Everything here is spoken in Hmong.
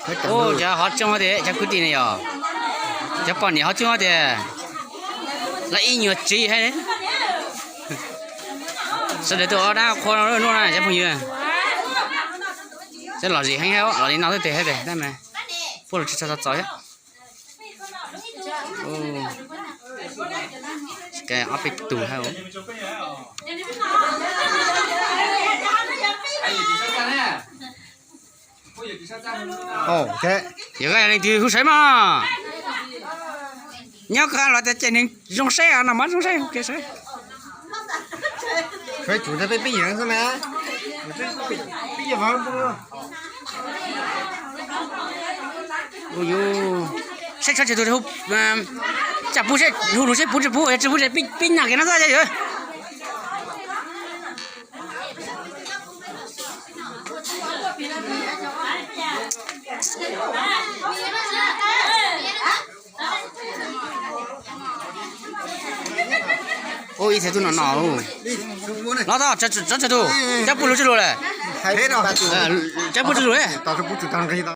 Ua cov hov tsooj tias cov kwv tij ne yog cov poj niam hov tsooj tias lawv ib nyuag txiv hab. Sawv daws tuaj ob dab qhua no cov phooj ywg. Sawv lom zem heev hab, los li no xwb tes hab tes tab mas puab lug tsis txog txog txaus thiab. Ob peb tug hab. Yog leej twg hu sawv mog, nyob koj los tias cem neeg zoo saib no mas zoo saib. Saib tso, hu lug seb puv tsis puv, yog tsis puv ces peb nag kev no xwb yog. Ib txhia tub no no. Los tau, tso tsawg tug, cov puj lug tsawg lug lawm? Cov puj tsawg lug li?